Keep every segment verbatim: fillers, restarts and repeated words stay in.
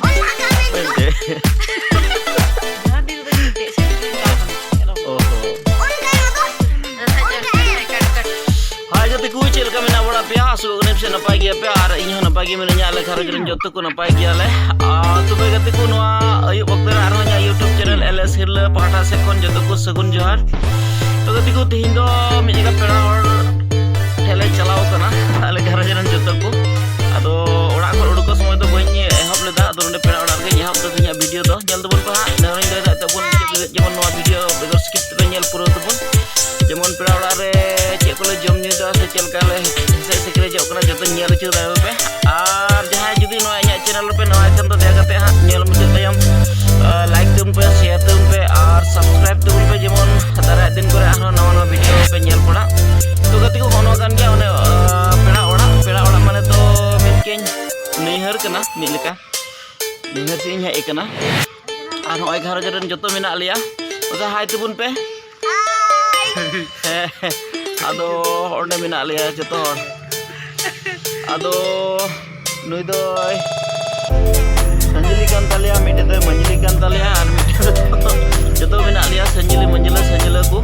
ᱚᱱᱟ ᱠᱟᱹᱢᱤ ᱫᱚ ᱚᱱᱛᱮ᱾ ᱡᱟᱦᱟᱸ ᱛᱤ ᱨᱮᱫᱚ ᱪᱮᱫ ᱥᱮ ᱪᱮᱫ ᱠᱟᱱᱟ? ᱚ ᱦᱚᱸ᱾ ᱚᱱᱠᱟ ᱫᱚ, ᱚᱱᱠᱟ ᱮ᱾ ᱦᱟᱭ ᱜᱟᱛᱮ ᱠᱚ, ᱪᱮᱫ ᱞᱮᱠᱟ ᱢᱮᱱᱟᱜ ᱵᱟᱲᱟ ᱯᱮᱭᱟ? ᱟᱥᱚᱜ ᱠᱟᱹᱱᱟᱹᱧ ᱥᱮ ᱱᱟᱯᱟᱭ ᱜᱮᱭᱟ ᱯᱮ, ᱟᱨ ᱤᱧ ᱦᱚᱸ ᱱᱟᱯᱟᱭ ᱜᱮ ᱢᱤᱱᱟᱹᱧᱟ᱾ ᱟᱞᱮ ᱜᱷᱟᱨᱚᱸᱡᱽ ᱨᱮᱱ ᱡᱚᱛᱚ ᱠᱚ ᱱᱟᱯᱟᱭ ᱜᱮᱭᱟᱞᱮ᱾ ᱟᱨ ᱛᱚᱵᱮ ᱜᱟᱛᱮ ᱠᱚ, ᱱᱚᱣᱟ ᱟᱹᱭᱩᱵ ᱚᱠᱛᱮ ᱨᱮ ᱟᱨᱦᱚᱸ ᱤᱧᱟᱹᱜ YouTube channel LS ᱦᱤᱨᱞᱟᱹ ᱯᱟᱦᱴᱟ ᱥᱮᱫ ᱠᱷᱚᱱ ᱡᱚᱛᱚ ᱠᱚ ᱥᱟᱹᱜᱩᱱ ᱡᱚᱦᱟᱨ᱾ ᱛᱚ ᱜᱟᱛᱮ ᱠᱚ, ᱛᱤᱦᱤᱧ ᱫᱚ ᱢᱤᱫ ᱡᱟᱭᱜᱟ ᱯᱮᱲᱟ ᱦᱚᱲ ᱴᱷᱮᱱ ᱞᱮ ᱪᱟᱞᱟᱣ ᱠᱟᱱᱟ, ᱟᱞᱮ ᱜᱷᱟᱨᱚᱸᱡᱽ ᱨᱮᱱ ᱡᱚᱛᱚ ᱠᱚ᱾ ᱟᱫᱚ ᱚᱲᱟᱜ ᱠᱷᱚᱱ ᱩᱰᱩᱠᱚᱜ ᱥᱚᱢᱚᱭ ᱫᱚ ᱵᱟᱹᱧ ᱮᱦᱚᱵ ᱞᱮᱫᱟ, ᱟᱫᱚ ᱱᱚᱰᱮ ᱯᱮᱲᱟ ᱚᱲᱟᱜ ᱨᱮᱜᱮᱧ ᱮᱦᱚᱵ ᱫᱟ ᱛᱮᱦᱮᱧᱟᱜ video ᱫᱚ᱾ ᱧᱮᱞ ᱛᱟᱵᱚᱱ ᱯᱮ ᱦᱟᱸᱜ, ᱱᱮᱦᱚᱨᱤᱧ ᱫᱚᱦᱚᱭᱮᱫᱟ ᱛᱟᱵᱚᱱ ᱡᱮᱢᱚᱱ ᱱᱚᱣᱟ video ᱵᱮᱜᱚᱨ skip ᱛᱮᱯᱮ ᱧᱮᱞ ᱯᱩᱨᱟᱹᱣ ᱛᱟᱵᱚᱱ᱾ ᱡᱮᱢᱚᱱ ᱯᱮᱲᱟ ᱚᱲᱟᱜ ᱨᱮ ᱪᱮᱫ ᱠᱚᱞᱮ ᱡᱚᱢ ᱧᱩᱭᱮᱫᱟ ᱥᱮ ᱪᱮᱫ ᱞᱮᱠᱟ ᱞᱮ ᱦᱮᱸᱥᱮᱡ ᱥᱮᱠᱨᱮᱡᱚᱜ ᱠᱟᱱᱟ, ᱡᱚᱛᱚ ᱧᱮᱞ ᱦᱚᱪᱚ ᱫᱟᱲᱮᱭᱟᱜ ᱯᱮ᱾ ᱟᱨ ᱡᱟᱦᱟᱸᱭ ᱡᱩᱫᱤ ᱱᱚᱣᱟ ᱤᱧᱟᱹᱜ channel ᱨᱮᱯᱮ ᱱᱟᱣᱟ ᱠᱷᱟᱱ ᱫᱚ, ᱫᱟᱭᱟ ᱠᱟᱛᱮ ᱦᱟᱸᱜ ᱧᱮᱞ ᱢᱩᱪᱟᱹᱫ ᱛᱟᱭᱚᱢ, ᱟ, like ᱛᱟᱵᱚᱱ ᱯᱮ, share ᱛᱟᱵᱚᱱ ᱯᱮ ᱟᱨ subscribe ᱛᱟᱵᱚᱱ ᱯᱮ, ᱡᱮᱢᱚᱱ ᱫᱟᱨᱟᱭ ᱫᱤᱱ ᱠᱚᱨᱮ ᱟᱨᱦᱚᱸ ᱱᱟᱣᱟ ᱱᱟᱣᱟ video ᱯᱮ ᱧᱮᱞ ᱯᱟᱲᱟᱜ᱾ ᱛᱚ ᱜᱟᱛᱮ ᱠᱚ, ᱦᱚᱸᱜᱼᱚ ᱱᱚᱣᱟ ᱠᱟᱱ ᱜᱮᱭᱟ ᱚᱱᱮ, ᱟ, ᱯᱮᱲᱟ ᱚᱲᱟᱜ᱾ ᱯᱮᱲᱟ ᱚᱲᱟᱜ ᱢᱟᱱᱮ ᱛᱚ ᱢᱮᱱᱠᱮᱧ ᱱᱟᱹᱭᱦᱟᱹᱨ ᱠᱟᱱᱟ ᱢᱤᱫ ᱞᱮᱠᱟ᱾ ᱱᱟᱹᱭᱦᱟᱹᱨ ᱥᱮᱫ ᱤᱧ ᱦᱮᱡ ᱟᱠᱟᱱᱟ᱾ ᱟᱨ ᱦᱚᱸᱜᱼᱚᱭ ᱜᱷᱟᱨᱚᱸᱡᱽ ᱨᱮᱱ ᱡᱚᱛᱚ ᱢᱮᱱᱟᱜ ᱞᱮᱭᱟ᱾ ᱚᱱᱠᱟ hi ᱛᱟᱵᱚᱱ ᱯᱮ᱾ ᱦᱮᱸ, ᱟᱫᱚ ᱚᱸᱰᱮ ᱢᱮᱱᱟᱜ ᱞᱮᱭᱟ ᱡᱚᱛᱚ ᱦᱚᱲ᱾ ᱟᱫᱚ ᱱᱩᱭ ᱫᱚᱭ ᱥᱟᱹᱧᱡᱤᱞᱤ ᱠᱟᱱ ᱛᱟᱞᱮᱭᱟ, ᱢᱤᱫᱴᱮᱡ ᱫᱚᱭ ᱢᱟᱹᱧᱡᱤᱞᱤ ᱠᱟᱱ ᱛᱟᱞᱮᱭᱟ, ᱟᱨ ᱢᱤᱫᱴᱮᱡ ᱫᱚ ᱡᱚᱛᱚ ᱢᱮᱱᱟᱜ ᱞᱮᱭᱟ ᱥᱟᱹᱧᱡᱤᱞᱤ ᱢᱟᱹᱧᱡᱤᱞᱟᱹ ᱥᱟᱹᱧᱡᱤᱞᱟᱹ ᱠᱚ᱾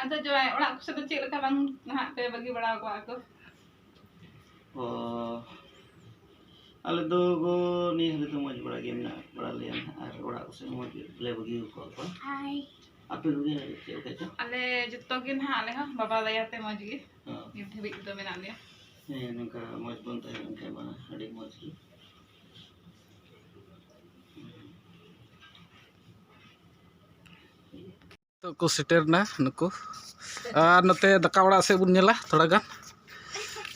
ᱟᱫᱚ ᱡᱟᱶᱟᱭ ᱚᱲᱟᱜ ᱠᱚ ᱥᱮᱫ ᱫᱚ ᱪᱮᱫ ᱞᱮᱠᱟ ᱵᱟᱝ ᱱᱟᱦᱟᱜ ᱯᱮ ᱵᱟᱹᱜᱤ ᱵᱟᱲᱟ ᱟᱠᱚᱣᱟ ᱠᱚ? ᱚ, ᱟᱞᱮ ᱫᱚ ᱜᱚ ᱱᱤᱭᱟᱹ ᱦᱟᱹᱞᱤ ᱫᱚ ᱢᱚᱡᱽ ᱵᱟᱲᱟ ᱜᱮ ᱢᱮᱱᱟᱜ ᱵᱟᱲᱟ ᱞᱮᱭᱟ ᱱᱟᱦᱟᱜ, ᱟᱨ ᱚᱲᱟᱜ ᱠᱚ ᱥᱮᱫ ᱦᱚᱸ ᱢᱚᱡᱽ ᱜᱮᱞᱮ ᱵᱟᱹᱜᱤ ᱟᱠᱟᱫ ᱠᱚᱣᱟ᱾ ᱟᱯᱮ ᱠᱚᱜᱮ ᱪᱮᱫ ᱞᱮᱠᱟ ᱪᱚ? ᱟᱞᱮ ᱡᱚᱛᱚ ᱜᱮ ᱱᱟᱦᱟᱜ, ᱟᱞᱮ ᱦᱚᱸ ᱵᱟᱵᱟ ᱫᱟᱭᱟ ᱛᱮ ᱢᱚᱡᱽ ᱜᱮ ᱦᱮᱸ᱾ ᱱᱤᱛ ᱫᱷᱟᱹᱵᱤᱡ ᱫᱚ ᱢᱮᱱᱟᱜ ᱞᱮᱭᱟ᱾ ᱦᱮᱸ, ᱱᱚᱝᱠᱟ ᱢᱚᱡᱽ ᱵᱚᱱ ᱛᱟᱦᱮᱸ ᱞᱮᱱ ᱠᱷᱟᱱ ᱢᱟ ᱟᱹᱰᱤ ᱢᱚᱡᱽ ᱜᱮ᱾ ᱱᱤᱛᱚᱜ ᱠᱚ ᱥᱮᱴᱮᱨ ᱮᱱᱟ ᱱᱩᱠᱩ᱾ ᱟᱨ ᱱᱚᱛᱮ ᱫᱟᱠᱟ ᱚᱲᱟᱜ ᱥᱮᱫ ᱵᱚᱱ ᱧᱮᱞᱟ ᱛᱷᱚᱲᱟ ᱜᱟᱱ᱾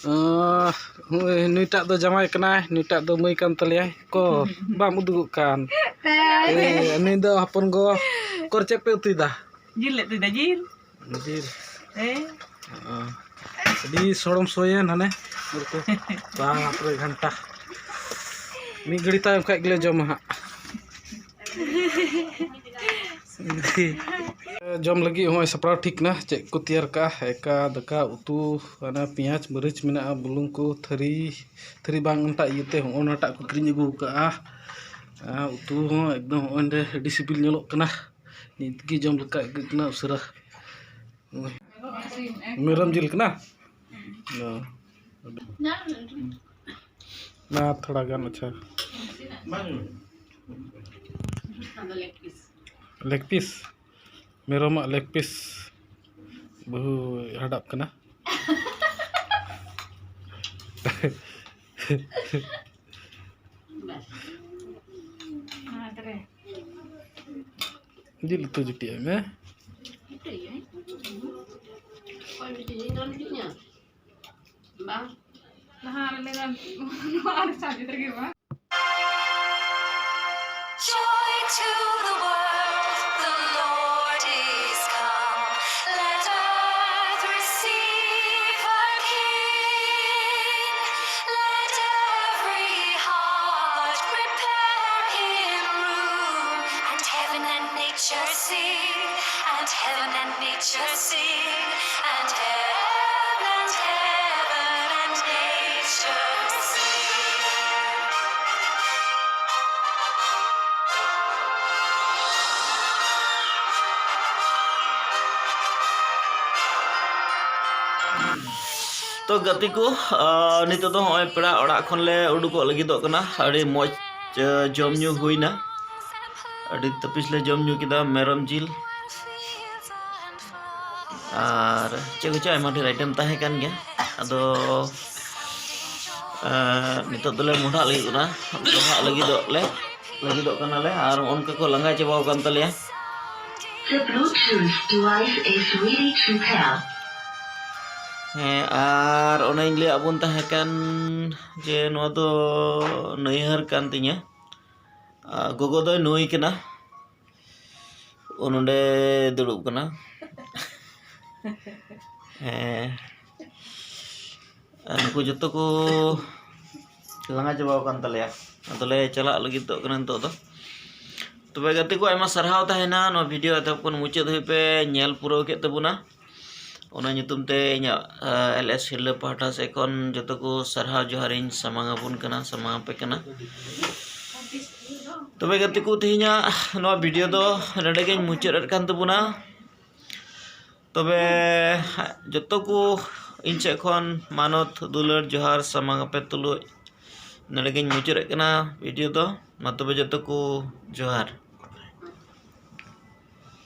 ᱟᱸ, ᱱᱩᱭ, ᱱᱩᱭᱴᱟᱜ ᱫᱚ ᱡᱟᱶᱟᱭ ᱠᱟᱱᱟᱭ, ᱱᱩᱭᱴᱟᱜ ᱫᱚ ᱢᱟᱹᱭ ᱠᱟᱱ ᱛᱟᱞᱮᱭᱟᱭ᱾ ᱠᱚ, ᱵᱟᱢ ᱩᱫᱩᱜᱚᱜ ᱠᱟᱱ᱾ ᱮ, ᱱᱩᱭ ᱫᱚ ᱦᱚᱯᱚᱱ ᱜᱚ᱾ ᱠᱚᱨᱮ ᱪᱮᱫ ᱯᱮ ᱩᱛᱩᱭᱮᱫᱟ? ᱡᱤᱞ ᱞᱮ ᱩᱛᱩᱭᱮᱫᱟ, ᱡᱤᱞ᱾ ᱡᱤᱞ᱾ ᱦᱮᱸ᱾ ᱚ, ᱟᱹᱰᱤ ᱥᱚᱲᱚᱢ ᱥᱚᱭᱮᱱ ᱦᱟᱱᱮ᱾ ᱵᱟᱯ ᱨᱮ ᱜᱷᱟᱱᱴᱟ᱾ ᱢᱤᱫ ᱜᱷᱟᱹᱲᱤ ᱛᱟᱭᱚᱢ ᱠᱷᱟᱡ ᱜᱮᱞᱮ ᱡᱚᱢᱟ ᱦᱟᱸᱜ᱾ ᱡᱚᱢ ᱞᱟᱹᱜᱤᱫ ᱦᱚᱸᱜᱼᱚᱭ ᱥᱟᱯᱲᱟᱣ ᱴᱷᱤᱠ ᱱᱟ᱾ ᱪᱮᱫ ᱠᱚ ᱛᱮᱭᱟᱨ ᱠᱟᱜᱼᱟ? ᱮᱠᱟ, ᱫᱟᱠᱟ, ᱩᱛᱩ, ᱚᱱᱟ ᱯᱮᱸᱭᱟᱡᱽ, ᱢᱟᱹᱨᱤᱪ ᱢᱮᱱᱟᱜᱼᱟ, ᱵᱩᱞᱩᱝ ᱠᱚ, ᱛᱷᱟᱹᱨᱤ, ᱛᱷᱟᱹᱨᱤ ᱵᱟᱝ ᱚᱱᱴᱟᱜ ᱤᱭᱟᱹᱛᱮ ᱦᱚᱸᱜᱼᱚ ᱱᱟᱴᱟᱜ ᱠᱚ ᱠᱤᱨᱤᱧ ᱟᱹᱜᱩ ᱠᱟᱜᱼᱟ᱾ ᱟᱨ ᱩᱛᱩ ᱦᱚᱸ ᱮᱠᱫᱚᱢ ᱦᱚᱸᱜᱼᱚᱭ ᱱᱚᱰᱮ ᱟᱹᱰᱤ ᱥᱤᱵᱤᱞ ᱧᱮᱞᱚᱜ ᱠᱟᱱᱟ᱾ ᱱᱤᱛ ᱜᱮ ᱡᱚᱢ ᱞᱮᱠᱟ ᱟᱹᱭᱠᱟᱹᱜ ᱠᱟᱱᱟ ᱩᱥᱟᱹᱨᱟ᱾ ᱢᱮᱨᱚᱢ ᱡᱤᱞ ᱠᱟᱱᱟ? ᱚ᱾ ᱢᱟ ᱛᱷᱚᱲᱟ ᱜᱟᱱ, ᱟᱪᱪᱷᱟ᱾ ᱞᱮᱜᱽ ᱯᱤᱥ, ᱢᱮᱨᱚᱢᱟᱜ ᱞᱮᱜᱽ ᱯᱤᱥ ᱵᱟᱹᱦᱩ ᱦᱟᱰᱟᱯ ᱠᱟᱱᱟ᱾ ᱡᱤᱞ ᱩᱛᱩ ᱡᱩᱴᱤᱡ ᱟᱭ ᱢᱮ᱾ ᱵᱟᱝ᱾ ᱞᱟᱦᱟ ᱨᱮ ᱞᱟᱹᱭ ᱫᱟ, ᱱᱚᱣᱟ ᱨᱮ ᱪᱟᱵᱤ ᱨᱮᱜᱮ ᱵᱟᱝ᱾ Joy to the world, the Lord is come. Let earth receive her King. Let every heart prepare him room, and heaven and nature sing, and heaven and nature sing, and heaven and heaven and nature sing. ᱛᱚ ᱜᱟᱛᱮ ᱠᱚ, ᱟᱨ ᱱᱤᱛᱚᱜ ᱫᱚ ᱱᱚᱜᱼᱚᱭ ᱯᱮᱲᱟ ᱚᱲᱟᱜ ᱠᱷᱚᱱ ᱞᱮ ᱩᱰᱩᱠᱚᱜ ᱞᱟᱹᱜᱤᱫᱚᱜ ᱠᱟᱱᱟ᱾ ᱟᱹᱰᱤ ᱢᱚᱡᱽ, ᱟᱨ, ᱡᱚᱢ ᱧᱩ ᱦᱩᱭᱱᱟ᱾ ᱟᱹᱰᱤ ᱛᱟᱹᱯᱤᱥ ᱞᱮ ᱡᱚᱢ ᱧᱩ ᱠᱮᱫᱟ, ᱢᱮᱨᱚᱢ ᱡᱤᱞ᱾ ᱟᱨ ᱪᱮᱫ ᱠᱚᱪᱚ ᱟᱭᱢᱟ ᱰᱷᱮᱨ item ᱛᱟᱦᱮᱸ ᱠᱟᱱ ᱜᱮᱭᱟ᱾ ᱟᱫᱚ, ᱟᱨ, ᱱᱤᱛᱚᱜ ᱫᱚᱞᱮ ᱢᱚᱸᱰᱷᱟᱜ ᱞᱟᱹᱜᱤᱫ ᱠᱟᱱᱟ, ᱢᱚᱸᱰᱷᱟᱜ ᱞᱟᱹᱜᱤᱫᱚᱜ ᱞᱮ, ᱞᱟᱹᱜᱤᱫᱚᱜ ᱠᱟᱱᱟᱞᱮ᱾ ᱟᱨ ᱚᱱᱠᱟ ᱠᱚ ᱞᱟᱸᱜᱟ ᱪᱟᱵᱟᱣ ᱟᱠᱟᱱ ᱛᱟᱞᱮᱭᱟ᱾ The Bluetooth device is ready to pair. ᱦᱮᱸ, ᱟᱨ ᱚᱱᱮᱧ ᱞᱟᱹᱭᱟᱫ ᱵᱚᱱ ᱛᱟᱦᱮᱸ ᱠᱟᱱ ᱡᱮ ᱱᱚᱣᱟ ᱫᱚ ᱱᱟᱹᱭᱦᱟᱹᱨ ᱠᱟᱱ ᱛᱤᱧᱟᱹ᱾ ᱟᱨ ᱜᱚᱜᱚ ᱫᱚᱭ ᱱᱩᱭ ᱠᱟᱱᱟ, ᱚ ᱱᱚᱸᱰᱮ ᱫᱩᱲᱩᱵ ᱠᱟᱱᱟ᱾ ᱦᱮᱸ, ᱟᱨ ᱱᱩᱠᱩ ᱡᱚᱛᱚ ᱠᱚ ᱞᱟᱸᱜᱟ ᱪᱟᱵᱟᱣ ᱟᱠᱟᱱ ᱛᱟᱞᱮᱭᱟ᱾ ᱟᱫᱚᱞᱮ ᱪᱟᱞᱟᱜ ᱞᱟᱹᱜᱤᱫᱚᱜ ᱠᱟᱱᱟ ᱱᱤᱛᱚᱜ ᱫᱚ᱾ ᱛᱚᱵᱮ ᱜᱟᱛᱮ ᱠᱚ, ᱟᱭᱢᱟ ᱥᱟᱨᱦᱟᱣ ᱛᱟᱦᱮᱱᱟ ᱱᱚᱣᱟ video ᱮᱛᱚᱦᱚᱵ ᱠᱷᱚᱱ ᱢᱩᱪᱟᱹᱫ ᱫᱷᱟᱹᱵᱤᱡ ᱯᱮ ᱧᱮᱞ ᱯᱩᱨᱟᱹᱣ ᱠᱮᱫ ᱛᱟᱵᱚᱱᱟ᱾ ᱚᱱᱟ ᱧᱩᱛᱩᱢ ᱛᱮ ᱤᱧᱟᱹᱜ, ᱟᱨ, LS ᱦᱤᱨᱞᱟᱹ ᱯᱟᱦᱴᱟ ᱥᱮᱫ ᱠᱷᱚᱱ ᱡᱚᱛᱚ ᱠᱚ ᱥᱟᱨᱦᱟᱣ ᱡᱚᱦᱟᱨᱤᱧ ᱥᱟᱢᱟᱝ ᱟᱵᱚᱱ ᱠᱟᱱᱟ, ᱥᱟᱢᱟᱝ ᱟᱯᱮ ᱠᱟᱱᱟ᱾ ᱛᱚᱵᱮ ᱜᱟᱛᱮ ᱠᱚ, ᱛᱮᱦᱮᱧᱟᱜ ᱱᱚᱣᱟ video ᱫᱚ ᱱᱚᱰᱮ ᱜᱤᱧ ᱢᱩᱪᱟᱹᱫ ᱮᱫ ᱠᱟᱱ ᱛᱟᱵᱚᱱᱟ᱾ ᱛᱚᱵᱮ ᱡᱚᱛᱚ ᱠᱚ ᱤᱧ ᱥᱮᱫ ᱠᱷᱚᱱ ᱢᱟᱱᱚᱛ, ᱫᱩᱞᱟᱹᱲ, ᱡᱚᱦᱟᱨ ᱥᱟᱢᱟᱝ ᱟᱯᱮ ᱛᱩᱞᱩᱡ ᱱᱚᱰᱮ ᱜᱤᱧ ᱢᱩᱪᱟᱹᱫ ᱮᱫ ᱠᱟᱱᱟ video ᱫᱚ᱾ ᱢᱟ ᱛᱚᱵᱮ ᱡᱚᱛᱚ ᱠᱚ ᱡᱚᱦᱟᱨ᱾